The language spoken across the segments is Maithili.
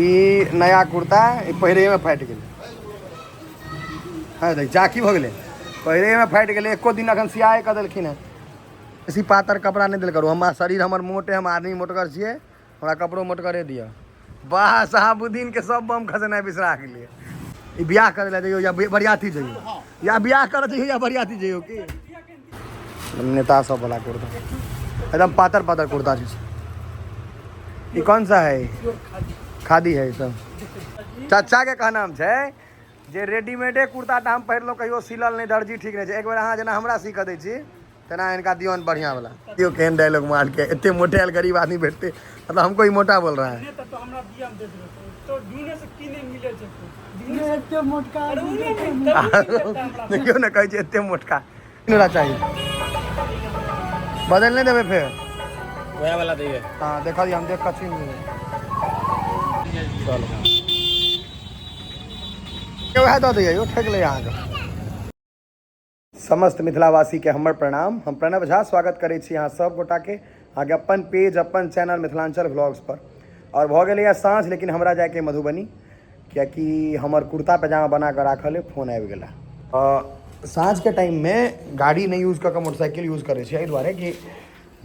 ई नया कुर्ता ई पहिरैमे फाटि गेलै। हँ देख, जाकी भऽ गेलै, पहिरैमे फाटि गेलै। एको दिन अखन सियाए कऽ देलखिन हेँ। बेसी पातर कपड़ा नहि देल करू, हमरा शरीर हमर मोटे, हम आदमी मोटगर छियै, हमरा कपड़ो मोटगरे दिअ। वाह, शहाबुद्दीन के सब बम खसेनाइ बिसरा गेलियै। ई बियाह करै लए जइयौ या बरियाती जइयौ, या बियाह करऽ जइयौ या बरियाती जइयौ की? नेता सब वाला कुर्ता, एकदम पातर पातर कुर्ता छै। ई कौन सा है? खादी है। सब चाचा के कहनाम छै जे रेडीमेडे कुर्ता टा हम पहिरलहुँ, कहियो सिलल नहि, दर्जी ठीक नहि छै। एक बेर अहाँ जेना हमरा सी कऽ दै छी तेना हिनका दियौन बढ़िआँ वाला। दियौ, केहन डायलॉग मार के एते मोटायल गरीब आदमी भेटते, मतलब हमको ही मोटा बोल रहा है। नहीं तो हमरा दिया दे देबे तो ढूंढे से की नहीं मिले छै। एते मोटका। अरे उ नहीं मिलता हमरा। देखियौ ने, कहै छै एते मोटका हमरा चाही, बदलि नहि देबै फेर। वएह वाला दैए। हँ, देखलियै, हम देख कऽ चिन्ह लेबै। चलू, वएह दऽ दैयै यौ, ठकि लैए अहाँके। समस्त मिथिलावासीके हमर प्रणाम। हम प्रणव झा स्वागत करै छी अहाँ सब गोटाके अहाँके अपन पेज, अपन चैनल मिथिलाञ्चल व्लॉग्स पर। आओर भऽ गेलैए साँझ, लेकिन हमरा जाइके मधुबनी, कियाकि हमर कुर्ता पैजामा बना कऽ राखल अइ। फोन आबि गेला। साँझके टाइममे गाड़ी नहि यूज कऽ कऽ मोटरसाइकिल यूज करै छी, एहि दुआरे कि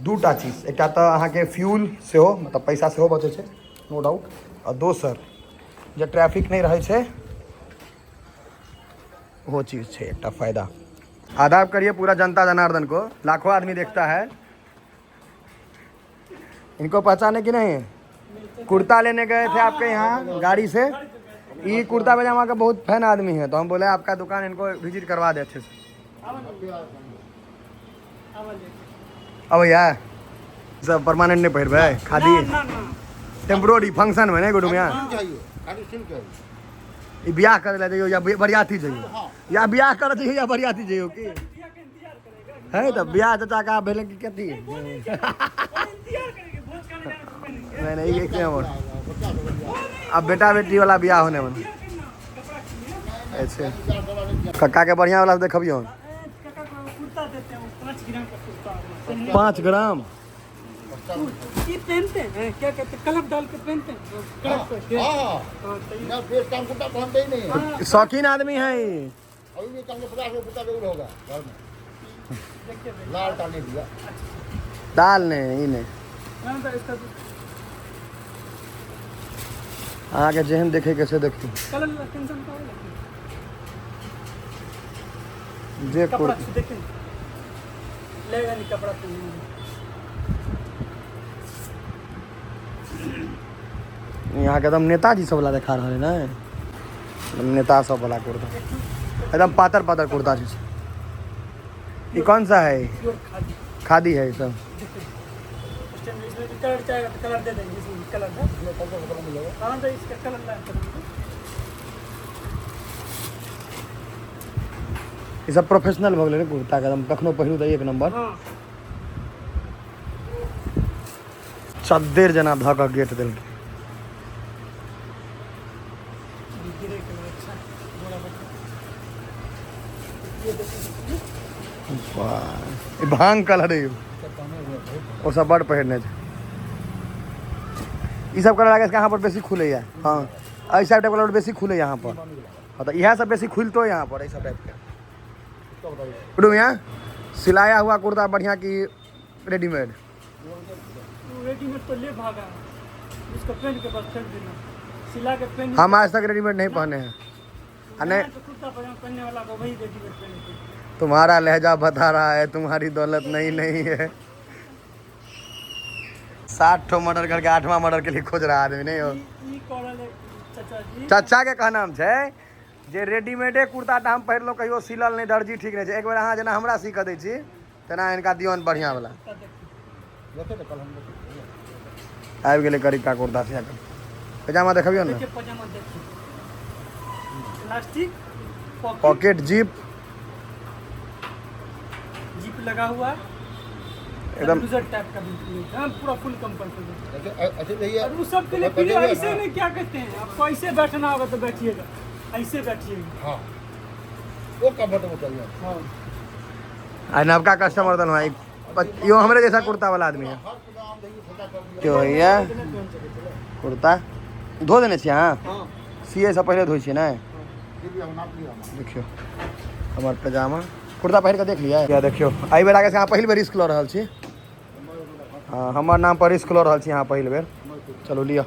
दूटा चीज, एकटा तऽ अहाँके फ्यूल सेहो, मतलब पैसा सेहो बचै छै, नो डाउट, आ दोसर जे ट्रैफिक नहि रहै छै, वो चीज़ छै एकटा फायदा। आदाब करिए पूरा जनता जनार्दन को, लाखों आदमी देखता है इनको। पहचाने कि नहीं? कुर्ता लेने गए थे आपके यहाँ गाड़ी से। ये कुर्ता पजामा का बहुत फैन आदमी है, तो हम बोले आपका दुकान इनको विजिट करवा दे अच्छे से। अब यार सब परमानेंट नहीं पहिरबै खादी? ना ना। टेम्पोररी फंक्शन में नहीं गुडू मियाँ। चाहिए खाली सिल्क चाहिए। ई बियाह करै लए जइयौ या बरियाती जइयौ, या बियाह करऽ जइयौ या बरियाती जइयौ की? बियाह के इंतजार करेगा। है तऽ बियाह चाचा का भेलै कि कथी? वो इंतजार करेंगे, भोज खाने जाने से पहनेंगे। नहीं नहीं, एक नंबर। अब बेटा बेटी वाला बियाह होने वाला। इंतजार करना कपड़ा के लिए। ऐसे कक्का के बढ़िया वाला देखबियौ। ए, काका को कुर्ता देते हैं, वो 5 ग्राम का कुर्ता है। 5 ग्राम? ये पहनते हैं, क्या कहते हैं, कलप डाल के पहनते हैं वो कड़क करके। हाँ। हाँ, तो ना बेस काम कुर्ता पहनते ही नहीं है। शौकीन आदमी है ई। अभी भी कम से 50 कुर्ता जरूर होगा घर में। देखिए भाई। लाल टाने दिया। दाल ने ई नहि। हाँ, तो इसका अहाँके जेहन देखैके छै देखियौ। कलर टेंशन का होला। जे कपड़ा कुर्ता देखें, लेगा नहीं कपड़ा पहनेंगे। यहाँ के एकदम नेताजी सब वाला देखा रहल है ने, एकदम नेता सब वाला कुर्ता, एकदम पातर पातर कुर्ता छै। ई कौन सा है? प्योर खादी। खादी है ई सब। देखिए, उस टाइम इसमें भी कलर चाहेगा तो कलर दे देंगे। इसमें भी कलर है। हाँ, तो इसका कलर ला करेंगे। ई सब प्रोफेशनल भऽ गेलै ने कुर्ता के, एकदम कखनो पहिरू तऽ एक नंबर। हाँ। चद्देर जेना धऽ कऽ गेट देलकै। ये ग्रे कलर अच्छा है, गोरा बच्चा ये देखिए। वाह, ई भांग कलर है। ओ सब बड़ पहिरने छै। ई सब कलर लागै छै यहाँ पर बेसी खुलैया। हाँ, एहि सब टाइप कलर बेसी खुले यहाँ पर। हाँ, तऽ इएह सब बेसी खुलतो यहाँ पर, एहि सब टाइप के। गुड्डू मियाँ, सिलाया हुआ कुर्ता बढ़िया कि रेडीमेड? वो रेडीमेड तो ले भागा है, उसको पहन के बस फेंक देना, सिला के पहन। हम आज तक रेडीमेड नहीं पहने हैं। आ नहीं। तो कुर्ता पजामा पहनने वाला को वही रेडीमेड पहनते हैं। तुम्हारा लहजा बता रहा है तुम्हारी दौलत नहीं नहीं है। 7 ठो मर्डर करके आठवां मर्डर के लिए खोज रहा आदमी नहीं हो। ई कॉलर है चाचा जी। चाचा के कहनाम छै जे रेडीमेडे कुर्ता टा हम पहिरलहुँ, कहियो सिलल नहि, दर्जी ठीक नहि छै। एक बेर अहाँ जेना हमरा सी कऽ दै छी तेना हिनका दियौन बढ़िआँ वाला। कुर्ता देखिए। देखे तो कल हम देखे। आबि गेलै करिका कुर्ता सिया कऽ। पैजामा देखबियौ ने। देखिए, पजामा देखिए, प्लास्टिक पॉकेट। पॉकेट जिप। जिप लगा हुआ है। एकदम। लूजर टाइप का बिल्कुल नहीं, हाँ, पूरा फुल कंफर्टेबल। ऐसे ऐसे रहिए। और उस सब के लिए फिर ऐसे नहीं, क्या कहते हैं, आपको ऐसे बैठना होगा तो बैठिएगा, ऐसे बैठिएगा। हाँ, वो कंफर्टेबल चाहिए। हाँ। आ नवका कस्टमर देलहुँ एक, यो हमरे जैसा कुर्ता वाला आदमी है। हर कुर्ता हम देखिए छोटा कर दिया। क्यों भैया कुर्ता? धो देने छियै अहाँ? हाँ। सिए से पहिले धोइ छियै ने? देखियौ हमर पैजामा कुर्ता पहिर कऽ देख लियै। या देखियौ एहि बेर आगे से अहाँ पहिल बेर रिस्क लऽ रहल छी। हँ, हमर नाम पर रिस्क लऽ रहल छी अहाँ पहिल बेर। चलू लिअ।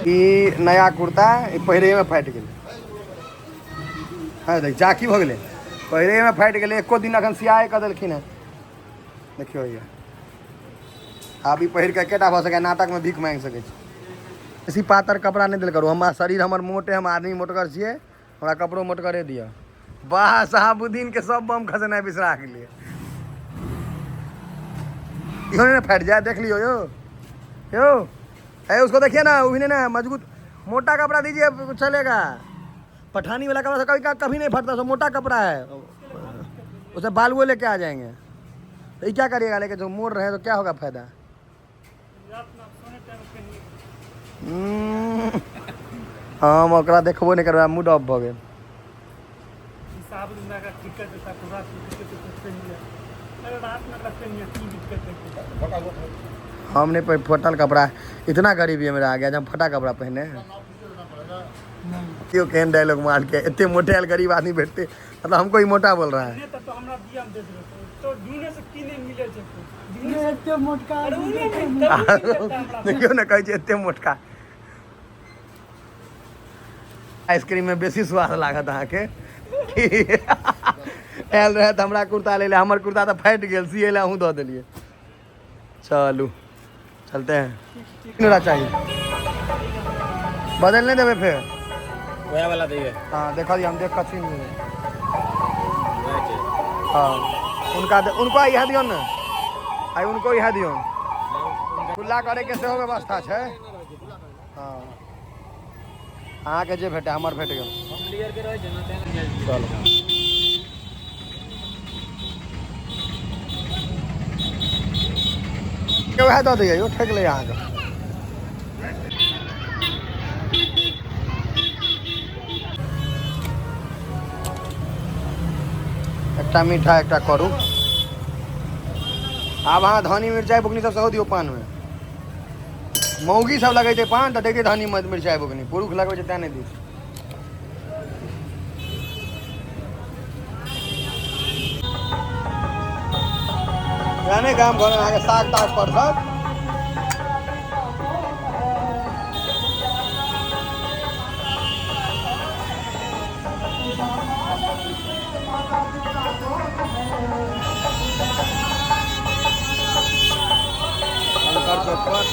ई नया कुर्ता ई पहिरेमे फाटि गेलै। हँ देख जा की भऽ गेलै, पहिरेमे फाटि गेलै। एको दिन अखन सियाए कऽ देलखिन हेँ। देखियौ भैया आब ई पहिर कऽ एकेटा भऽ सकैए नाटकमे भीख माँगि सकै छी। बेसी पातर कपड़ा नहि देल करू, हमरा शरीर हमर मोटे, हम आदमी मोटगर छियै, हमरा कपड़ो मोटगरे दिअ। वाह शहाबुद्दीन के सब बम खसेनाइ बिसरा गेलियै। इहो नहि ने फाटि जाए, देख लियौ यौ यौ। ए उसको देखिए ना, वो भी नहीं ना मजबूत मोटा कपड़ा दीजिए चलेगा। पठानी वाला कपड़ा कभी कभी नहीं फटता, सब मोटा कपड़ा है, उसे बाल वो लेके आ जाएंगे। तो ये क्या करिएगा लेके, जो मोड़ रहे हैं तो क्या होगा फायदा? रात में आप सोने टाइम पहनिए। हम ओकरा देखबो नहि करबै, मूड ऑफ भऽ गेल। साहब का टिकट देता तो रात में टिकट पहनिए, अरे रात में अगर पहनिए की दिक्कत है? हम नहीं फटल कपड़ा, इतना गरीबी मेरा आ गया जब फटा कपड़ा पहने। क्यों केहन डायलॉग मार के इतने मोटे गरीब आदमी भेटते, मतलब हमको ही मोटा बोल रहा है। नहीं तो हमरा दिया हम दे देबै तो ढूंढे से की नहीं मिले छै कुछ। एते मोटका अरे उ नहीं मिलता, तब नहीं मिलता हमरा। देखियौ ने कहै छै एते मोटका। आइसक्रीम में बेसी स्वाद लागत अहाँके। आयल रहै तऽ हमरा कुर्ता लै लए, हमर कुर्ता तऽ फाटि गेल, सियै लए अहूँ दऽ देलियै। चलू चलते हैं। हमरा चाहिए बदल नहीं देबै फेर। वएह वाला दैए। हाँ देखा दियौ, हम देख कऽ छीन लेबै। हाँ उनका उनको इएह दियौ ने, आइ उनको इएह दियौ। खुला करैके सेहो व्यवस्था छै। हाँ अहाँके जे भेटै हमर भेट गेल। चलू वएह दऽ दैयै यौ, ठकि लैए अहाँके। एकटा मीठा एकटा करू। आब अहाँ धनी मिरचाइ बुकनी सब सेहो दियौ पानमे। मौगी सब लगै छै पान तऽ दै छै धनी मिरचाइ बुकनी, पुरुष लगबै छै तेँ नहि दै छै। जाने गाम घरमे अहाँके साग ताग परसत। शंकर चौक पर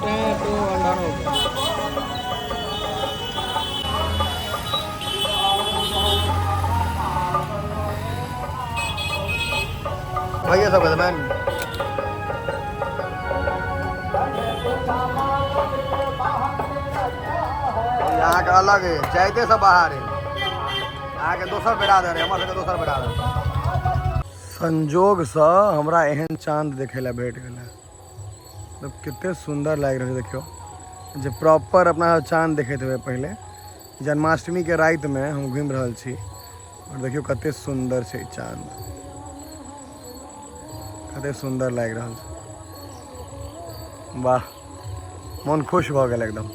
टें टू अंधारो। भैया सब मैन यहाँ के अलग है, जाइते सब बाहर है। अहाँके दोसर बिरादर है, हमर सबके दोसर बिरादर। संजोगसँ हमरा एहन चाँद देखै लए भेट गेलै, मतलब कते सुन्दर लागि रहल छै। देखियौ जे प्रॉपर अपना चाँद देखैत हेबै। पहिले जन्माष्टमी के रातिमे हम घुमि रहल छी और देखियौ कते सुन्दर छै चाँद, कते सुन्दर लागि रहल छै। वाह, मन खुश भऽ गेल एकदम।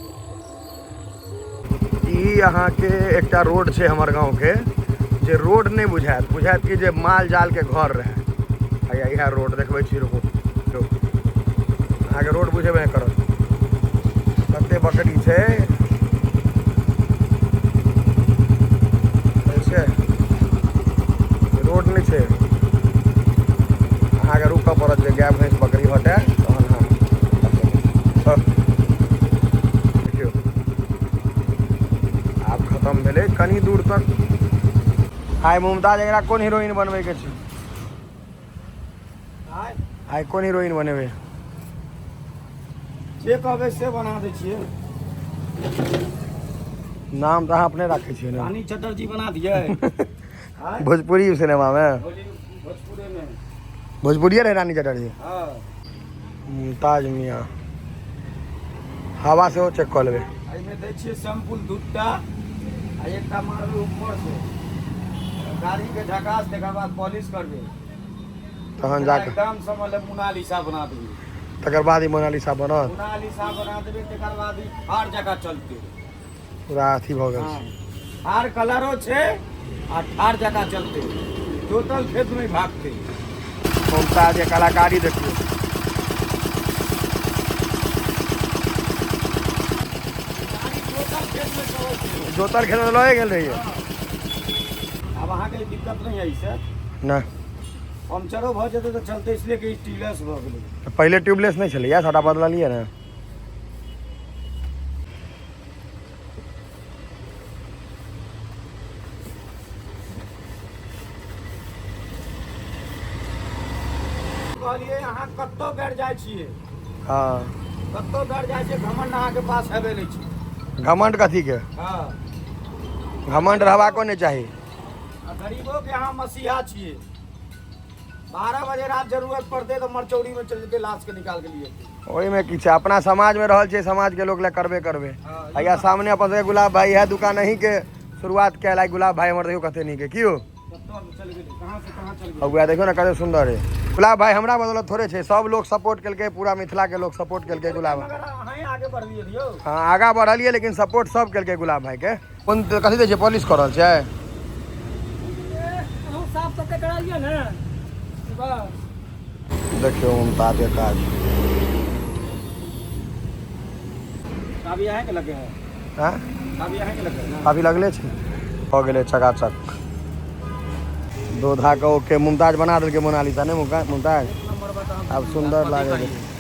ई अहाँके एकटा रोड छै हमर गाँवके, जे रोड नहि बुझायत, बुझायत कि जे माल जाल के घर रहै। हैया इएह रोड देखबै छी, रुकू अहाँके रोड बुझेबे नहि करत। कते बकरी छै, रोड नहि छै, अहाँके रुकऽ पड़त जे गाय भैंस बकरी हटए तहन अहाँ। देखियौ आब खतम भेलै कनी दूर तक। आइ मुमताज एकरा कोन हीरोइन बनबैके छै? आइ कोन हीरोइन बनेबै? जे कहबै से बना दै छियै। नाम तऽ अहाँ अपने राखै छियै ने। रानी चटर्जी बना दियै। भोजपुरी सिनेमामे? भोजपुरे में। भोजपुरिये रहै रानी चटर्जी। हाँ। मुमताज मियाँ हवा सेहो चेक कऽ लेबै। एहिमे दै छियै शैम्पूल 2टा आ एकटा मारबै ऊपर से गाड़ी के झकास, तकर बाद पॉलिश करबै तहन जाके एकदम से मतलब मोनालिसा बना देबै। तकर बाद ई मोनालिसा बनत। मोनालिसा बना देबै, तकर बाद ई हर जगह चलते। पूरा अथी भऽ गेल हाँ। छै। ठार कलरो छै आ ठार जगह चलते, टोटल खेत में भागते। मुमताज के कलाकारी देखियौ। जोतल खेत में लए गेल रहियै। आब अहाँके दिक्कत नहि है सर? नहि। पंचरो भऽ जेतै तऽ चलते, इसलिए कि ट्यूबलेस भऽ गेलै। पहिले ट्यूबलेस नहि छलैया, सबटा बदललियै ने। कहलियै अहाँ कतौ बैठ जाइ छियै। हँ। कतौ बैठ जाइ छियै, घमंड अहाँके पास हेबे नहि छै। घमंड कथीके? हँ। घमंड रहबाको नहि चाही। आ गरीबो के अहाँ मसीहा छियै। 12 बजे रात जरूरत पड़तै तऽ मरचौड़ी में चलि जेतै, लाश के निकाल के लिए। ओहिमे की छै, अपना समाजमे रहल छियै, समाजके लोक लए करबे करबै। हँ। आ यहाँ सामने अपन सबके गुलाब भाई है, दुकान अहीं के शुरुआत कयल आइ गुलाब भाई हमर। देखियौ कते नीक है कियो। कतौ चलि गेलै, कहाँ से कहाँ चलि आ गेलै। वएह देखियौ ने कते सुन्दर है गुलाब भाई। हमरा बदौलत थोड़े छै, सब लोग सपोर्ट केलकै, पूरा मिथिला के लोग सपोर्ट केलकै गुलाब। मगर अहीं आगे बढ़लियै यौ। हँ, आगाँ बढ़लियै, लेकिन सपोर्ट सब केलकै गुलाब भाई के। कोन कथी दै छै, पॉलिश कऽ रहल छै? अहूँ साफ सबके करा लिअ ने बस। देखियौ मुमताज के काज। चाभी अहाँके लगे है? हँ। चाभी अहाँके लगे है ना? अभी लगले छै। भऽ गेलै चकाचक धो धा कऽ ओके। मुमताज बना देलकै मोनालिसा ने। मुमताज नंबर बता। आब सुन्दर लागै छै।